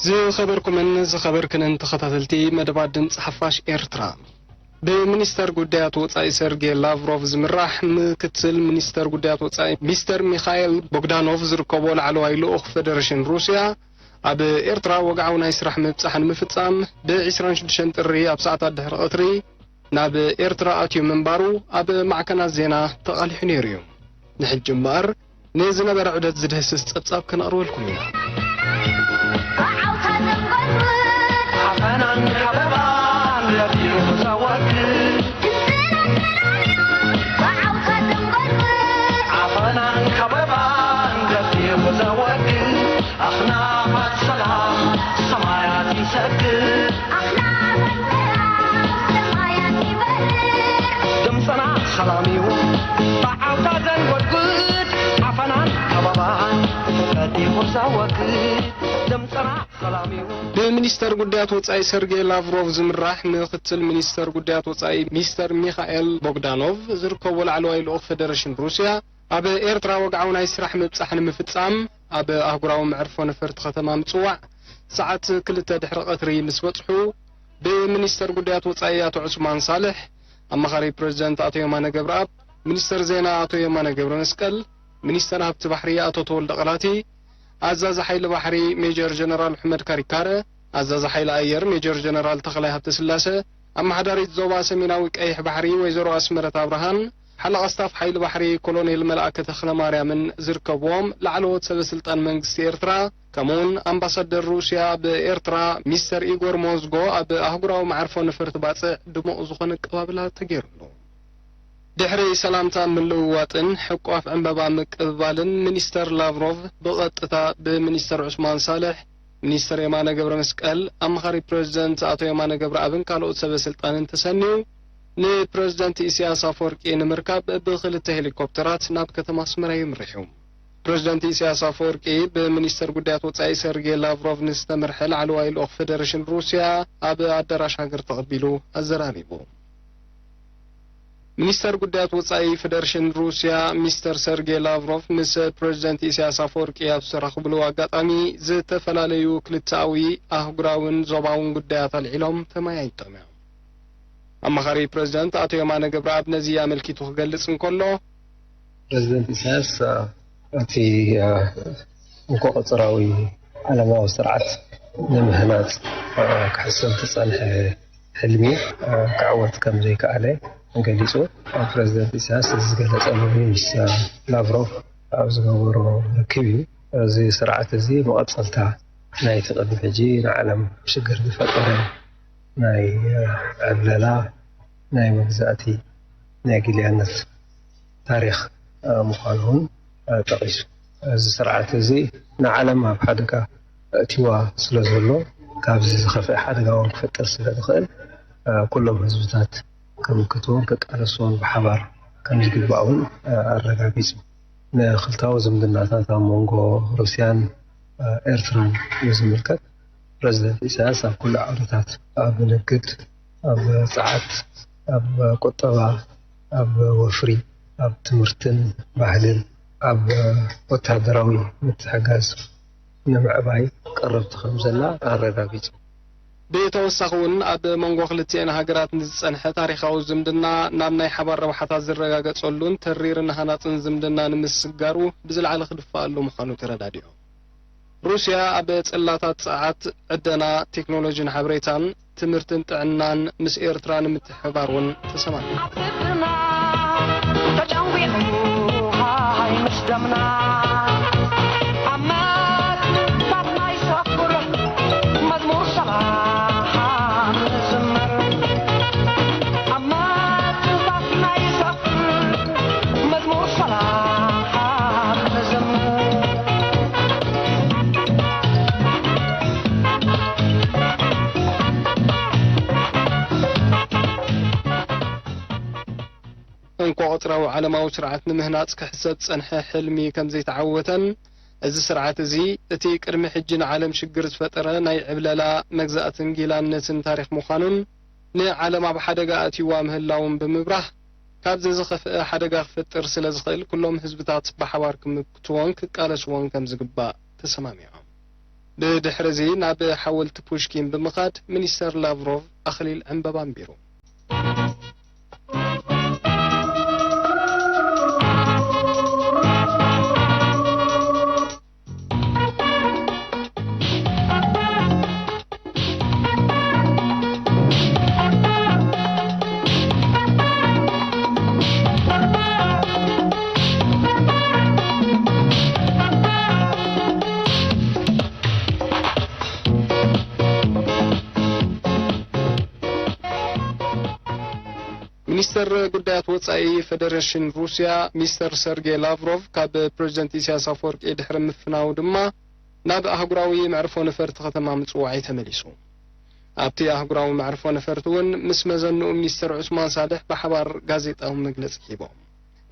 ዝኸበርኩምን ዝኸበርክንን ተኸታተልቲ መደባት ድምፂ ሓፋሽ ኤርትራ፣ ብሚኒስተር ጉዳያት ወፃኢ ሰርጌ ላቭሮቭ ዝምራሕ ምክትል ሚኒስተር ጉዳያት ወፃኢ ሚስተር ሚኻኤል ቦግዳኖቭ ዝርከቦ ላዕለዋይ ልኡኽ ፌደሬሽን ሩስያ፣ ኣብ ኤርትራ ወግዓዊ ናይ ስራሕ ምብጻሕ ንምፍጻም፣ ብ ዕስራን ሽዱሽተን ጥሪ ኣብ ሰዓታት ድሕሪ ቀትሪ ናብ ኤርትራ ኣትዩ ምንባሩ ኣብ ማዕከናት ዜና ተቓሊሑ ነይሩ እዩ። ንሕጂ እምበኣር፣ ንዝነበረ ዑደት ዝድህስስ ጸብጻብ ከነቕርበልኩም ኢና። ዓፈናን ከበባን ለቢዑ ዘወግድ፣ ዓፈናን ከበባን ለቢዑ ዘወግድ፣ ኣኽናፋት ሰላም ሰማያት ይሰግድ። ኣኽናፋት ሰላም ሰማያት ይበርድ። ድምፅና ሰላም እዩ ብዓውታ ዘንጎድጉድ፣ ዓፈናን ከበባን ፈቲሑ ዘወግድ። ድምፅና ሰላም እዩ። ብሚኒስተር ጉዳያት ወጻኢ ሰርጌይ ላቭሮቭ ዝምራሕ ምክትል ሚኒስተር ጉዳያት ወጻኢ ሚስተር ሚኻኤል ቦግዳኖቭ ዝርከቦ ላዕለዋይ ልኡኽ ፌደሬሽን ሩስያ፣ ኣብ ኤርትራ ወግዓዊ ናይ ስራሕ ምብጻሕ ንምፍጻም፣ ኣብ ኣህጉራዊ መዕርፎ ነፈርቲ ከተማ ምጽዋዕ፣ ሰዓት ክልተ ድሕሪ ቀትሪ ምስ በጽሑ፣ ብሚኒስተር ጉዳያት ወጻኢ ኣቶ ዑስማን ሳልሕ፣ ኣማኻሪ ፕረዚደንት ኣቶ የማነ ገብረኣብ፣ ሚኒስተር ዜና ኣቶ የማነ ገብረመስቀል፣ ሚኒስተር ሃብቲ ባሕሪ ኣቶ ተወልደ ቀላቲ፣ ኣዛዚ ሓይሊ ባሕሪ ሜጀር ጀነራል ሑመድ ካሪካረ፣ ኣዛዚ ሓይሊ ኣየር ሜጀር ጀነራል ተኽላይ ሃብተስላሰ፣ ኣመሓዳሪት ዞባ ሰሜናዊ ቀይሕ ባሕሪ ወይዘሮ ኣስመረት ኣብርሃን፣ ሓለቓ ስታፍ ሓይሊ ባሕሪ ኮሎኔል መልኣከ ተኽለማርያምን ዝርከብዎም ላዕለዎት ሰበ ስልጣን መንግስቲ ኤርትራ፣ ከምኡውን ኣምባሳደር ሩስያ ኣብ ኤርትራ ሚስተር ኢጎር ሞዝጎ ኣብ ኣህጉራዊ መዓርፎ ነፈርቲ ባጽዕ ድሙቕ ዝኾነ ኣቀባብላ ተገይሩሉ። ድሕሪ ሰላምታ ምልውዋጥን ሕቋፍ ዕምበባ ምቅብባልን፣ ሚኒስተር ላቭሮቭ ብቐጥታ ብሚኒስተር ዑስማን ሳልሕ፣ ሚኒስተር የማነ ገብረመስቀል፣ ኣማኻሪ ፕረዚደንት ኣቶ የማነ ገብረኣብን ካልኦት ሰበ ስልጣንን ተሰንዩ፣ ንፕረዚደንት ኢሳያስ ኣፈወርቂ ንምርካብ ብኽልተ ሄሊኮፕተራት ናብ ከተማ ኣስመራ እዩ ኣምሪሑ። ፕረዚደንት ኢሳያስ ኣፈወርቂ ብሚኒስተር ጉዳያት ወጻኢ ሰርጌ ላቭሮቭ ንዝተመርሐ ላዕለዋይ ልኡኽ ፌደሬሽን ሩስያ ኣብ ኣዳራሽ ሃገር ተቐቢሉ ኣዘራሪቡ። ሚኒስተር ጉዳያት ወጻኢ ፌደሬሽን ሩስያ ሚስተር ሰርጌ ላቭሮቭ ምስ ፕረዚደንት ኢሳያስ ኣፈወርቂ ኣብ ዝተራኽብሉ ኣጋጣሚ፣ ዝተፈላለዩ ክልተኣዊ፣ ኣህጉራውን ዞባውን ጉዳያት ኣልዒሎም ተመያይጦም እዮም። ኣማኻሪ ፕረዚደንት ኣቶ የማነ ገብረኣብ ነዚ ኣመልኪቱ ክገልጽ እንከሎ፣ ፕረዚደንት ኢሳያስ፣ እ፣ እቲ፣ እ፣ እንኮ ቀጽራዊ ዓለማዊ ስርዓት ንምህናጽ፣ እ፣ ክሕሰብ ዝጸንሐ ሕልሚ፣ እ፣ ክዕወት ከም ዘይከኣለ ገሊጹ። ፕረዚደንት ኢሳያስ እዚ ዝገለጸሉ ምስ፣ እ፣ ላቭሮቭ ኣብ ዝገበሮ ርክብ እዩ። እዚ ስርዓት እዚ መቐጸልታ ናይቲ ቅድሚ ሕጂ ንዓለም ሽግር ዝፈጠረ ናይ ዕብለላ፣ ናይ መግዛእቲ፣ ናይ ጊልያነት ታሪኽ፣ እ፣ ምዃኑ እውን፣ እ፣ ጠቒሱ። እዚ ስርዓት እዚ ንዓለም ኣብ ሓደጋ ኣእትይዋ ስለ ዘሎ፣ ካብዚ ዝኸፍአ ሓደጋ እውን ክፈጥር ስለ ዝኽእል፣ እ፣ ኩሎም ህዝብታት ክምክትዎን ክቃለስዎን ብሓባር ከም ዝግባእ እውን፣ እ፣ ኣረጋጊጹ። ንክልታዊ ዝምድናታት ኣብ መንጎ ሩስያን፣ እ፣ ኤርትራን ብዝምልከት፣ ፕረዚደንት ኢሳያስ ኣብ ኩሉ ዓውድታት፣ ኣብ ንግድ፣ ኣብ ጸዓት፣ ኣብ ቁጠባ፣ ኣብ ወፍሪ፣ ኣብ ትምህርትን ባህልን፣ ኣብ ወተሃደራዊ ምትሕጋዝ ንምዕባይ ቀረብቲ ከም ዘላ ኣረጋጊጹ። ብተወሳኺ እውን፣ ኣብ መንጎ ክልቲኤን ሃገራት ንዝጸንሐ ታሪኻዊ ዝምድና ናብ ናይ ሓባር ረብሓታት ዝረጋገጸሉን ተሪርን ሃናጽን ዝምድና ንምስግጋሩ ብዝለዓለ ክድፋኣሉ ምዃኑ ተረዳዲዑ። ሩስያ ኣብ ጽላታት ጸዓት፣ ዕደና፣ ቴክኖሎጂን ሓበሬታን፣ ትምህርትን ጥዕናን ምስ ኤርትራ ንምትሕብባር እውን ተሰማሚዑ። ኣብ ስብርና ተጨንጒቑ ሃሃይ ምስ ደምና፣ ኣብ መትንታትና ይሰፍር መዝሙር ሰላም ንዝምር። ኣብ መትንታትና ይሰፍር መዝሙር ሰላም ንዝምር። እንኮ ቀጽራዊ ዓለማዊ ስርዓት ንምህናጽ ክሕሰብ ዝጸንሐ ሕልሚ ከም ዘይተዓወተን፣ እዚ ስርዓት እዚ እቲ ቅድሚ ሕጂ ንዓለም ሽግር ዝፈጠረ ናይ ዕብለላ፣ መግዛእትን ጊላነትን ታሪኽ ምዃኑን፣ ንዓለም ኣብ ሓደጋ ኣእትይዋ ምህላውን ብምብራህ፣ ካብዚ ዝኸፍአ ሓደጋ ክፈጥር ስለ ዝኽእል፣ ኩሎም ህዝብታት ብሓባር ክምክትዎን ክቃለስዎን ከም ዝግባእ ተሰማሚዖም። ብድሕርዚ ናብ ሓወልቲ ፑሽኪን ብምኻድ ሚኒስተር ላቭሮቭ ኣኽሊል ዕምበባ ኣንቢሩ። ሚኒስተር ጉዳያት ወጻኢ ፈደረሽን ሩስያ ሚስተር ሰርጌ ላቭሮቭ ካብ ፕረዚደንት ኢሳያስ ኣፈወርቂ ድሕሪ ምፍናው ድማ ናብ ኣህጉራዊ መዕርፎ ነፈርቲ ከተማ ምጽዋዕ እዩ ተመሊሱ። ኣብቲ ኣህጉራዊ መዕርፎ ነፈርቲ እውን ምስ መዘንኡ ሚኒስተር ዑስማን ሳልሕ ብሓባር ጋዜጣዊ መግለጺ ሂቦም።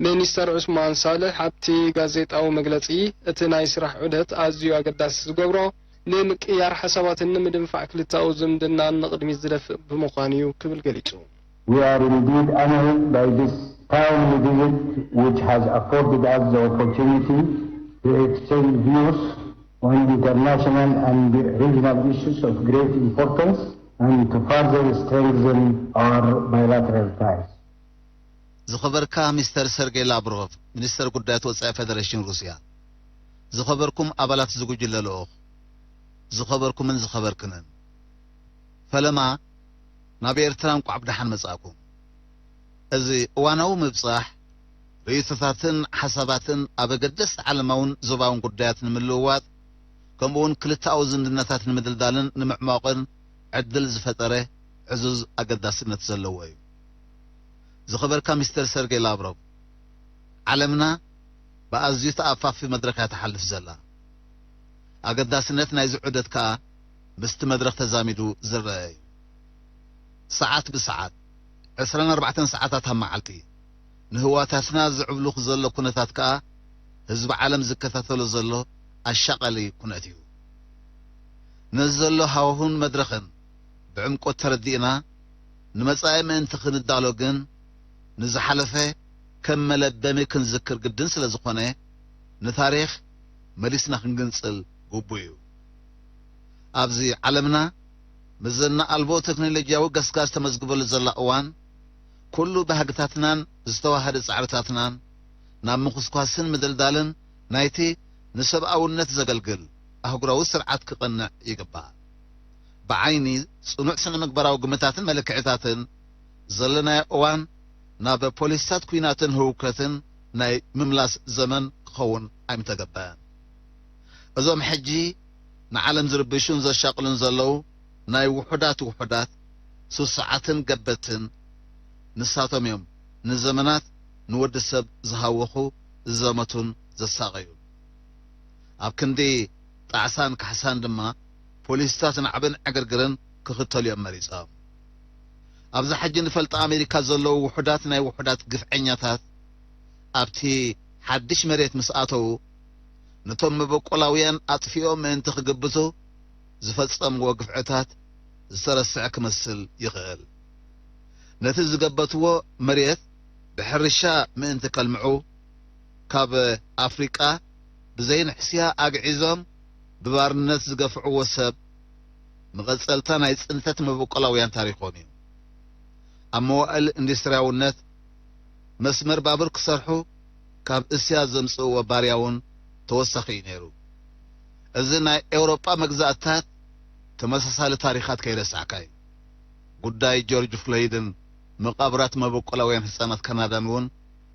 ሚኒስተር ዑስማን ሳልሕ ኣብቲ ጋዜጣዊ መግለጺ፣ እቲ ናይ ስራሕ ዑደት ኣዝዩ ኣገዳሲ ዝገብሮ፣ ንምቅያር ሓሳባትን ንምድንፋዕ ክልተኣዊ ዝምድናን ንቕድሚት ዝደፍእ ብምዃኑ እዩ ክብል ገሊጹ። We are indeed honored by this timely visit, which has afforded us the opportunity to exchange views on international and regional issues of great importance and to further strengthen our bilateral ties. ዝኸበርካ ሚስተር ሰርጌይ ላቭሮቭ፣ ሚኒስተር ጉዳያት ወጻኢ ፈደረሽን ሩስያ፣ ዝኸበርኩም ኣባላት እዚ ጉጅለ ልኡኽ፣ ዝኸበርኩምን ዝኸበርክንን፣ ፈለማ ናብ ኤርትራ እንቋዕ ብደሓን መጻእኩም። እዚ እዋናዊ ምብጻሕ፣ ርእይቶታትን ሓሳባትን ኣብ ኣገደስቲ ዓለማውን ዞባውን ጉዳያት ንምልውዋጥ፣ ከምኡውን ክልተኣዊ ዝምድናታት ንምድልዳልን ንምዕሟቕን ዕድል ዝፈጠረ ዕዙዝ ኣገዳስነት ዘለዎ እዩ። ዝኸበርካ ሚስተር ሰርጌይ ላቭሮቭ፣ ዓለምና ብኣዝዩ ተኣፋፊ መድረኽ እያ ትሓልፍ ዘላ። ኣገዳስነት ናይዚ ዑደት ከኣ ምስቲ መድረኽ ተዛሚዱ ዝረአ እዩ። ሰዓት ብሰዓት፣ ዕስራን ኣርባዕተን ሰዓታት ኣብ መዓልቲ፣ ንህዋታትና ዝዕብልኹ ዘሎ ኩነታት ከኣ ህዝቢ ዓለም ዝከታተሎ ዘሎ ኣሻቓሊ ኩነት እዩ። ነዚ ዘሎ ሃዋሁን መድረኽን ብዕምቆት ተረዲእና፣ ንመጻኢ ምእንቲ ክንዳሎ ግን፣ ንዝሓለፈ ከም መለበሚ ክንዝክር ግድን ስለ ዝኾነ፣ ንታሪኽ መሊስና ክንግንጽል ግቡእ እዩ። ኣብዚ ዓለምና መዘና ኣልቦ ቴክኖሎጂያዊ ገስጋስ ተመዝግበሉ ዘላ እዋን፣ ኩሉ ባህግታትናን ዝተዋሃደ ጻዕርታትናን ናብ ምኹስኳስን ምድልዳልን ናይቲ ንሰብኣውነት ዘገልግል ኣህጉራዊ ስርዓት ክቐንዕ ይግባእ። ብዓይኒ ጽኑዕ ስነ-ምግባራዊ ግምታትን መለክዒታትን ዘለናዮ እዋን ናብ ፖሊስታት ኲናትን ህውከትን ናይ ምምላስ ዘመን ክኸውን ኣይምተገበአን። እዞም ሕጂ ንዓለም ዝርብሹን ዘሻቕሉን ዘለዉ ናይ ውሑዳት ውሑዳት ስሱዓትን ገበትን ንሳቶም እዮም ንዘመናት ንወዲ ሰብ ዝሃወኹ፣ ዝዘመቱን ዘሳቐዩን። ኣብ ክንዲ ጣዕሳን ካሕሳን ድማ ፖሊስታት ናዕብን ዕግርግርን ክኽተሉ እዮም መሪጾም። ኣብዚ ሕጂ ንፈልጣ ኣሜሪካ ዘለዉ ውሑዳት ናይ ውሑዳት ግፍዐኛታት ኣብቲ ሓድሽ መሬት ምስ ኣተዉ፣ ነቶም መበቆላውያን ኣጥፊኦም ምእንቲ ክግብቱ ዝፈጸምዎ ግፍዕታት ዝተረስዐ ክመስል ይኽእል። ነቲ ዝገበትዎ መሬት ብሕርሻ ምእንቲ ከልምዑ፣ ካብ ኣፍሪቃ ብዘይንሕስያ ኣግዒዞም ብባርነት ዝገፍዕዎ ሰብ፣ መቐጸልታ ናይ ጽንተት መበቆላውያን ታሪኾም እዩ። ኣብ መዋእል ኢንዱስትርያውነት መስመር ባቡር ክሰርሑ ካብ እስያ ዘምጽእዎ ባርያ እውን ተወሳኺ እዩ ነይሩ። እዚ ናይ ኤውሮጳ መግዛእትታት ተመሳሳሊ ታሪኻት ከይረሳዕካ እዩ። ጉዳይ ጆርጅ ፍሎይድን መቓብራት መበቆላውያን ህጻናት ካናዳን እውን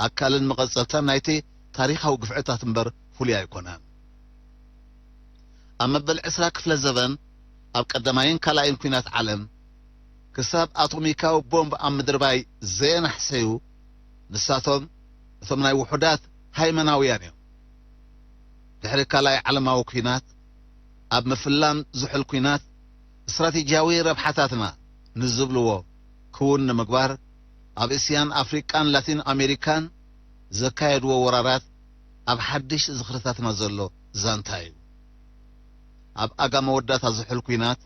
ኣካልን መቐጸልታን ናይቲ ታሪኻዊ ግፍዕታት እምበር ፍሉይ ኣይኮነን። ኣብ መበል ዕስራ ክፍለ ዘበን፣ ኣብ ቀዳማይን ካልኣይን ኲናት ዓለም፣ ክሳብ ኣቶሚካዊ ቦምብ ኣብ ምድርባይ ዘየናሕሰዩ፣ ንሳቶም እቶም ናይ ውሑዳት ሃይመናውያን እዮም። ድሕሪ ካልኣይ ዓለማዊ ኲናት፣ ኣብ ምፍላም ዝሑል ኲናት፣ ስትራቴጂያዊ ረብሓታትና ንዝብልዎ ክውን ንምግባር፣ ኣብ እስያን ኣፍሪቃን ላቲን ኣሜሪካን ዘካየድዎ ወራራት ኣብ ሓድሽ ዝኽርታትና ዘሎ ዛንታ እዩ። ኣብ ኣጋ መወዳእታ ዝሑል ኲናት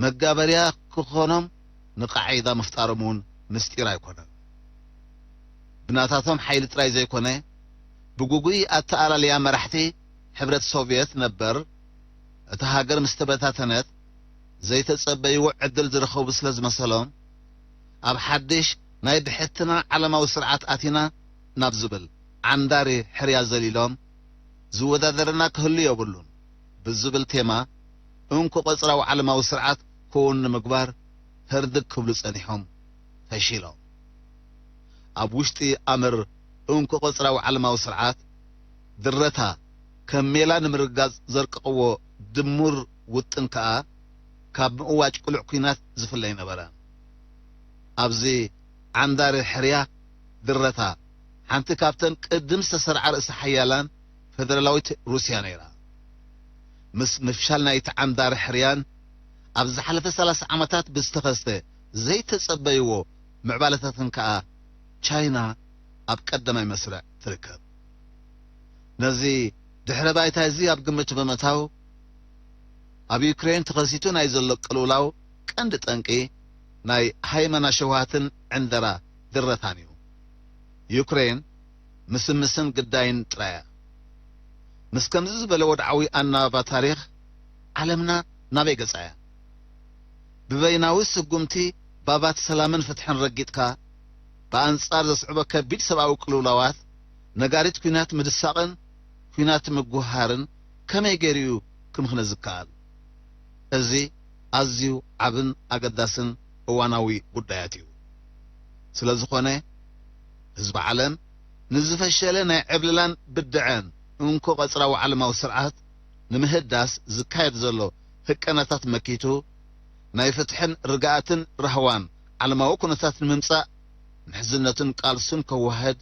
መጋበርያ ክኾኖም ንቃዒዳ ምፍጣሮም እውን ምስጢር ኣይኮነን። ብናታቶም ሓይሊ ጥራይ ዘይኮነ፣ ብግጉይ ኣተኣላልያ መራሕቲ ሕብረት ሶቭየት ነበር፣ እታ ሃገር ምስ ተበታተነት፣ ዘይተጸበይዎ ዕድል ዝረኸቡ ስለ ዝመሰሎም፣ ኣብ ሓድሽ ናይ ብሕትና ዓለማዊ ስርዓት ኣቲና ናብ ዝብል ዓንዳሪ ሕርያ ዘሊሎም፣ ዝወዳደረና ክህሉ የብሉን ብዝብል ቴማ፣ እንኮ ቀጽራዊ ዓለማዊ ስርዓት ክውን ንምግባር ህርድግ ክብሉ ጸኒሖም፣ ፈሺሎም። ኣብ ውሽጢ ኣምር እንኮ ቀጽራዊ ዓለማዊ ስርዓት፣ ድረታ ከም ሜላ ንምርግጋጽ ዘርቀቕዎ ድሙር ውጥን ከኣ፣ ካብ ምእዋጅ ቅሉዕ ኲናት ዝፍለ ኣይነበረን። ኣብዚ ዓንዳሪ ሕርያ፣ ድረታ ሓንቲ ካብተን ቅድም ዝተሰርዓ ርእሰ ሓያላን ፈደራላዊት ሩስያ ነይራ። ምስ ምፍሻል ናይቲ ዓንዳሪ ሕርያን ኣብ ዝሓለፈ ሰላሳ ዓመታት ብዝተኸስተ ዘይተጸበይዎ ምዕባለታትን ከኣ፣ ቻይና ኣብ ቀዳማይ መስርዕ ትርከብ። ነዚ ድሕረ ባይታ እዚ ኣብ ግምት ብምእታው፣ ኣብ ዩክሬን ተኸሲቱ ናይ ዘሎ ቅልውላው ቀንዲ ጠንቂ ናይ ሃይመና ሸውሃትን ዕንደራ ድረታን እዩ። ዩክሬን ምስምስን ግዳይን ጥራይ እያ። ምስ ከምዚ ዝበለ ወድዓዊ ኣናባባ ታሪኽ፣ ዓለምና ናበይ ገጻ እያ? ብበይናዊ ስጉምቲ ባባት ሰላምን ፍትሕን ረጊጥካ፣ ብኣንጻር ዘስዕቦ ከቢድ ሰብኣዊ ቅልውላዋት፣ ነጋሪት ኲናት ምድሳቕን ኲናት ምጉሃርን ከመይ ገይሩ እዩ ክምኽነ ዝከኣል? እዚ ኣዝዩ ዓብን ኣገዳስን እዋናዊ ጉዳያት እዩ። ስለ ዝኾነ፣ ህዝቢ ዓለም ንዝፈሸለ ናይ ዕብለላን ብድዐን እንኮ ቀጽራዊ ዓለማዊ ስርዓት ንምህዳስ ዝካየድ ዘሎ ህቀናታት መኪቱ፣ ናይ ፍትሕን ርግኣትን ራህዋን ዓለማዊ ኩነታት ንምምጻእ፣ ምሕዝነቱን ቃልሱን ከዋህድ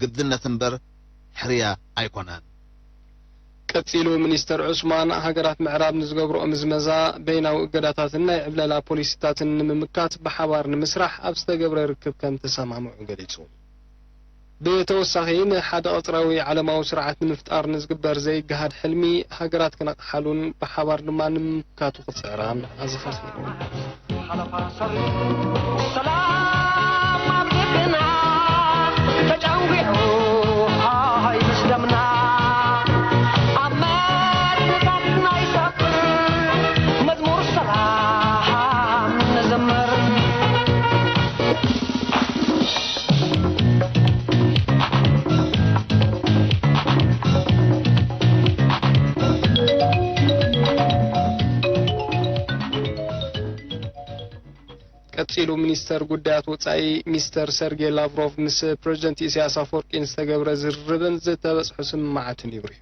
ግድነት እምበር ሕርያ ኣይኮነን። ቀጺሉ ሚኒስተር ዑስማን፣ ሃገራት ምዕራብ ንዝገብርኦ ምዝመዛ፣ በይናዊ እገዳታትን ናይ ዕብለላ ፖሊሲታትን ንምምካት ብሓባር ንምስራሕ ኣብ ዝተገብረ ርክብ ከም ተሰማምዑ ገሊጹ። ብተወሳኺ፣ ንሓደ ቀጽራዊ ዓለማዊ ስርዓት ንምፍጣር ንዝግበር ዘይገሃድ ሕልሚ፣ ሃገራት ክነቕሓሉን ብሓባር ድማ ንምምካቱ ክጽዕራን ኣዘኻኺሩ። ሓለፋ ሰሪቑ ሰላም ኣብ ልብና ተጨንጒሑ ሃይ ምስ ደምና ኣብ መትንታትና ይሰፍር መዝሙር ሰላም ንዘምር። ቀጺሉ ሚኒስተር ጉዳያት ወጻኢ ሚስተር ሰርጌ ላቭሮቭ ምስ ፕረዚደንት ኢሳያስ ኣፈወርቂ ዝተገብረ ዝርርብን ዝተበጽሑ ስምምዓትን ይብርሁ።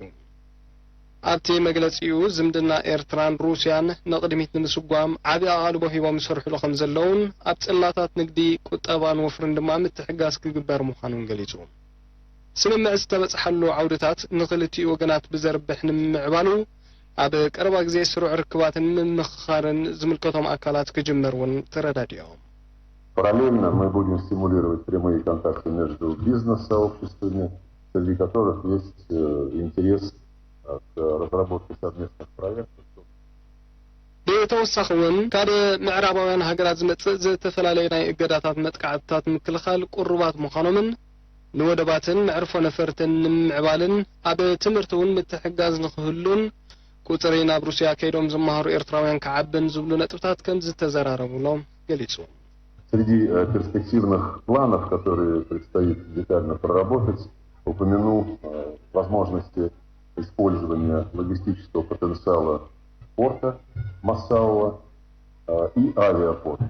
ኣብቲ መግለጺኡ፣ ዝምድና ኤርትራን ሩስያን ንቕድሚት ንምስጓም ዓቢ ኣቓልቦ ሂቦም ይሰርሑሉ ከም ዘለውን ኣብ ጽላታት ንግዲ፣ ቁጠባን ወፍርን ድማ ምትሕግጋዝ ክግበር ምዃኑን ገሊጹ። ስምምዕ ዝተበጽሓሉ ዓውድታት ንኽልቲኡ ወገናት ብዘርብሕ ንምምዕባሉ ኣብ ቀረባ ግዜ ስሩዕ ርክባትን ምምኽኻርን ዝምልከቶም ኣካላት ክጅመር እውን ተረዳዲኦም። Параллельно мы будем стимулировать прямые контакты между бизнес-сообществами, среди которых есть э, интерес э, к разработке совместных проектов. ብተወሳኺ እውን ካብ ምዕራባውያን ሃገራት ዝመጽእ ዝተፈላለዩ ናይ እገዳታት መጥቃዕትታት ምክልኻል ቅሩባት ምዃኖምን ንወደባትን መዕርፎ ነፈርትን ንምምዕባልን ኣብ ትምህርቲ እውን ምትሕግጋዝ ንኽህሉን ቁጽሪ ናብ ሩስያ ከይዶም ዝመሃሩ ኤርትራውያን ክዓብን ዝብሉ ነጥብታት ከም ዝተዘራረቡሎም ገሊጹ። Среди э, перспективных планов, которые предстоит детально проработать, упомяну э, возможности использования логистического потенциала порта Массаоа э, и авиапорта.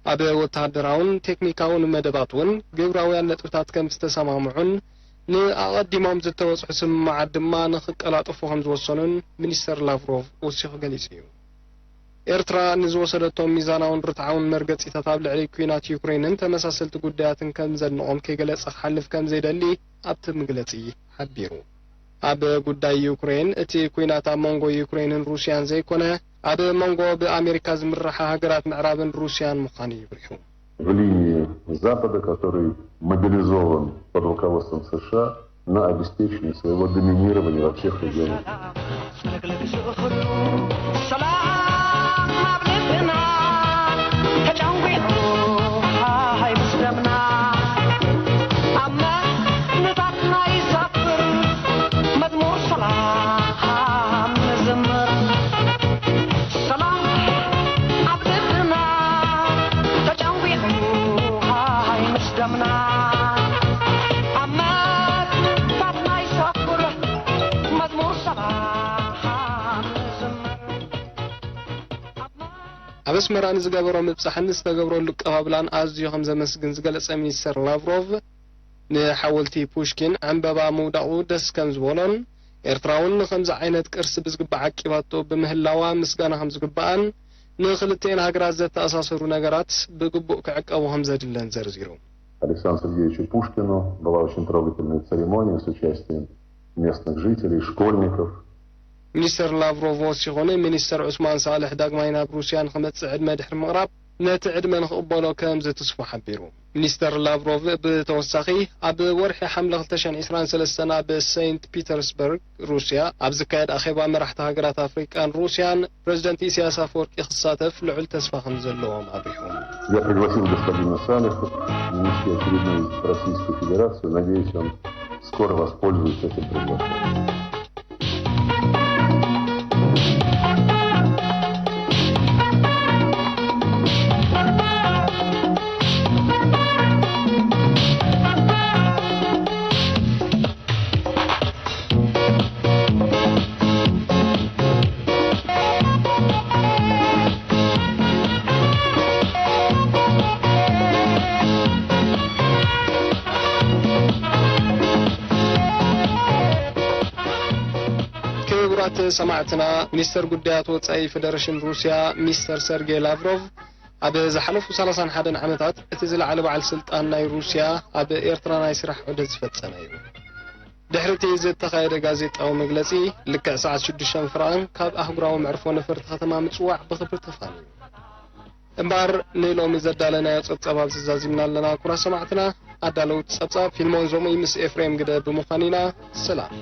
ኣብ ወተሃደራውን ቴክኒካውን መደባት እውን ግብራውያን ነጥብታት ከም ዝተሰማምዑን ንኣቐዲሞም ዝተበጽሑ ስምምዓት ድማ ንኽቀላጠፉ ከም ዝወሰኑን ሚኒስተር ላቭሮቭ ወሲኹ ገሊጹ እዩ። ኤርትራ ንዝወሰደቶም ሚዛናውን ርትዓውን መርገጺታት ኣብ ልዕሊ ኲናት ዩክሬንን ተመሳሰልቲ ጉዳያትን ከም ዘድንቖም ከይገለጸ ክሓልፍ ከም ዘይደሊ ኣብቲ መግለጺ ሓቢሩ። ኣብ ጉዳይ ዩክሬን፣ እቲ ኲናት ኣብ መንጎ ዩክሬንን ሩስያን ዘይኮነ፣ ኣብ መንጎ ብኣሜሪካ ዝምርሓ ሃገራት ምዕራብን ሩስያን ምዃኑ እዩ ብሪሁ። В линии Запада, который мобилизован под руководством США на обеспечение своего доминирования во всех регионах. ሰላም ኣብ ልብና ተጨንጒሑ ሃይ ምስ ደምና ኣብ መንታትና ይሰፍር መዝሙር ሰላም ንዝምር። ኣብ ኣስመራ ንዝገበሮ ምብጻሕን ዝተገብረሉ ኣቀባብላን ኣዝዩ ከም ዘመስግን ዝገለጸ ሚኒስተር ላቭሮቭ፣ ንሓወልቲ ፑሽኪን ዕምበባ ምውዳቑ ደስ ከም ዝበሎን፣ ኤርትራ እውን ንኸምዚ ዓይነት ቅርሲ ብዝግባእ ዓቂባቶ ብምህላዋ ምስጋና ከም ዝግባኣን፣ ንኽልቲኤን ሃገራት ዘተኣሳሰሩ ነገራት ብግቡእ ክዕቀቡ ከም ዘድለን ዘርዚሩ። Александру Сергеевичу Пушкину была очень трогательная церемония с участием местных жителей, школьников. ሚኒስተር ላቭሮቭ ወሲኹ፣ ንሚኒስተር ዑስማን ሳልሕ ዳግማይ ናብ ሩስያ ንኽመጽእ ዕድመ ድሕሪ ምቕራብ፣ ነቲ ዕድመ ንኽቕበሎ ከም ዝትስፎ ሓቢሩ። ሚኒስተር ላቭሮቭ ብተወሳኺ፣ ኣብ ወርሒ ሓምለ ክልተ ሽሕን ዕስራን ሰለስተን ኣብ ሴንት ፒተርስበርግ ሩስያ ኣብ ዝካየድ ኣኼባ መራሕቲ ሃገራት ኣፍሪቃን ሩስያን ፕረዚደንት ኢሳያስ ኣፈወርቂ ክሳተፍ ልዑል ተስፋ ከም ዘለዎም ኣብሪሆም። Я пригласил господина Салиха внести очередной визит в Российскую Федерацию. Надеюсь, он скоро воспользуется этим приглашением. ክቡራት ሰማዕትና፣ ሚኒስተር ጉዳያት ወጻኢ ፈደረሽን ሩስያ ሚስተር ሰርጌይ ላቭሮቭ፣ ኣብ ዝሓለፉ ሰላሳን ሓደን ዓመታት እቲ ዝለዓለ በዓል ስልጣን ናይ ሩስያ ኣብ ኤርትራ ናይ ስራሕ ዑደት ዝፈጸመ እዩ። ድሕሪ እቲ ዝተኻየደ ጋዜጣዊ መግለጺ፣ ልክዕ ሰዓት ሽዱሽተ ፍርቓን ካብ ኣህጉራዊ መዕርፎ ነፈርቲ ከተማ ምጽዋዕ ብኽብሪ ተፋንዩ። እምበኣር ንሎሚ ዘዳለናዮ ጸብጻብ ኣብዚ ዛዚምና ኣለና። ክቡራት ሰማዕትና፣ ኣዳለውቲ ጸብጻብ ፊልሞን ዞሙይ ምስ ኤፍሬም ግደ ብምዃን ኢና። ሰላም።